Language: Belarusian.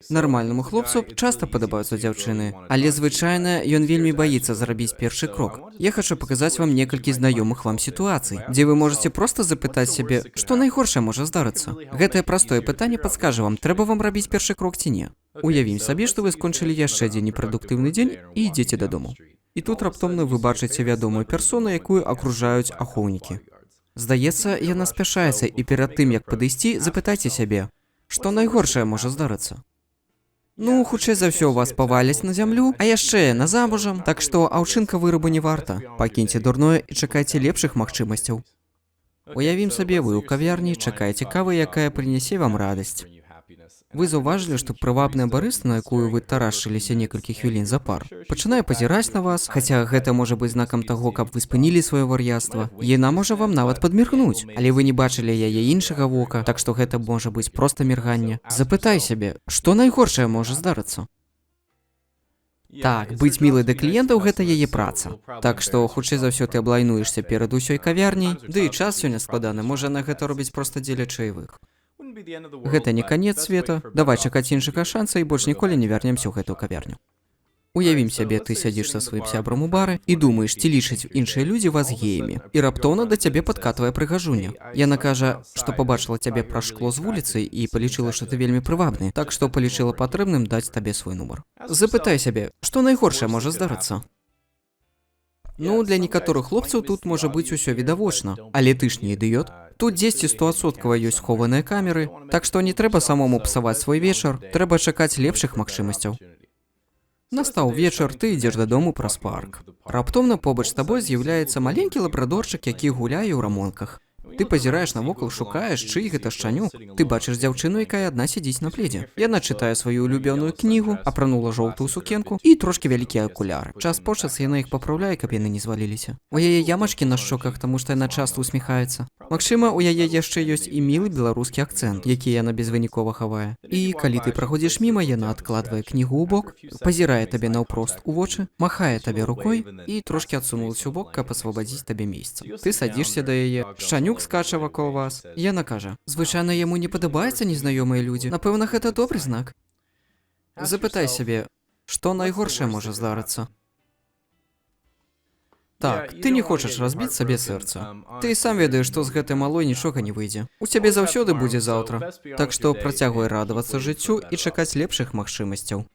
Нармальнаму хлопцу часта падабаюцца дзяўчыны, але звычайна ён вельмі баіцца зрабіць першы крок. Я хачу паказаць вам некалькі знаёмых вам сітуацый, дзе вы можаце проста запытаць сябе, што найгоршае можа здарыцца. Гэтае простое пытанне падскажа вам, трэба вам рабіць першы крок ці не. Уявім сабе, што вы скончылі яшчэ адзін непрадуктыўны дзень і ідзеце дадому. І тут раптоўна вы бачыце вядомую персону, якую акружаюць ахоўнікі. Здаецца, яна спяшаецца, і перад тым, як падысці, запытайце сябе, што найгоршае можа здарыцца. Ну, хутчэй за ўсё, вас паваляць на зямлю, а яшчэ яна замужам, так што аўчынка вырабу не варта. Пакіньце дурное і чакайце лепшых магчымасцяў. Уявім сабе, вы ў кавярні чакаеце кавы, якая прынясе вам радасць. Вы заўважылі, што прывабная барыста, на якую вы тарашчыліся некалькі хвілін запар, пачынае пазіраць на вас, хаця гэта можа быць знакам таго, каб вы спынілі сваё вар'яцтва. Яна можа вам нават падміргнуць, але вы не бачылі яе іншага вока, так што гэта можа быць проста мірганне. Запытай сябе, што найгоршае можа здарыцца. Так, быць мілай да кліентаў — гэта яе праца. Так што хутчэй за ўсё ты аблайнуешся перад усёй кавярняй, ды і час сёння складаны, можа, яна гэта робіць проста дзеля чаевых. Гэта не канец света, давай чакаць іншага шанса і больш ніколі не вярнемся ў гэтую кавярню. Уявім сябе, ты сядзіш са сваім сябрам у бары і думаеш, ці лічаць іншыя людзі вас геямі. І раптоўна да цябе падкатвае прыгажуня. Яна кажа, што пабачыла цябе праз шкло з вуліцы і палічыла, што ты вельмі прывабны, так што палічыла патрэбным даць табе свой нумар. Запытай сябе, што найгоршае можа здарыцца. Ну, для некаторых хлопцаў тут можа быць усё відавочна, але ты ж не ідыёт. Тут дзесьці 100-адсоткава ёсць схованыя камеры, так што не трэба самому псаваць свой вечар, трэба чакаць лепшых магчымасцяў. Настаў вечар, ты ідзеш дадому праз парк. Раптоўна побач з табой з'яўляецца маленькі лабрадорчык, які гуляе ў рамонках. Ты пазіраеш навокал, шукаеш, чый гэта шчанюк. Ты бачыш дзяўчыну, якая адна сядзіць на пледзе. Яна чытае сваю улюбёную кнігу, апранула жоўтую сукенку і трошкі вялікія акуляры. Час-почас яна іх папраўляе, каб яны не зваліліся. У яе ямачкі на шчоках, таму што яна часта усміхаецца. Магчыма, у яе яшчэ ёсць і мілы беларускі акцэнт, які яна безвынікова хавае. І калі ты праходзіш міма, яна адкладвае кнігу ў бок, пазірае табе наўпрост у вочы, махае табе рукой і трошкі адсунулася ў бок, каб асвабадзіць табе месца. Ты садзішся да яе, шчанюк скача вакол вас. Яна кажа: «Звычайна яму не падабаюцца незнаёмыя людзі. Напэўна, гэта добры знак». Запытай сябе, што найгоршае можа здарыцца. Так, ты не хочаш разбіць сабе сэрца. Ты і сам ведаеш, што з гэтай малой нічога не выйдзе. У цябе заўсёды будзе заўтра. Так што працягвай радавацца жыццю і чакаць лепшых магчымасцяў.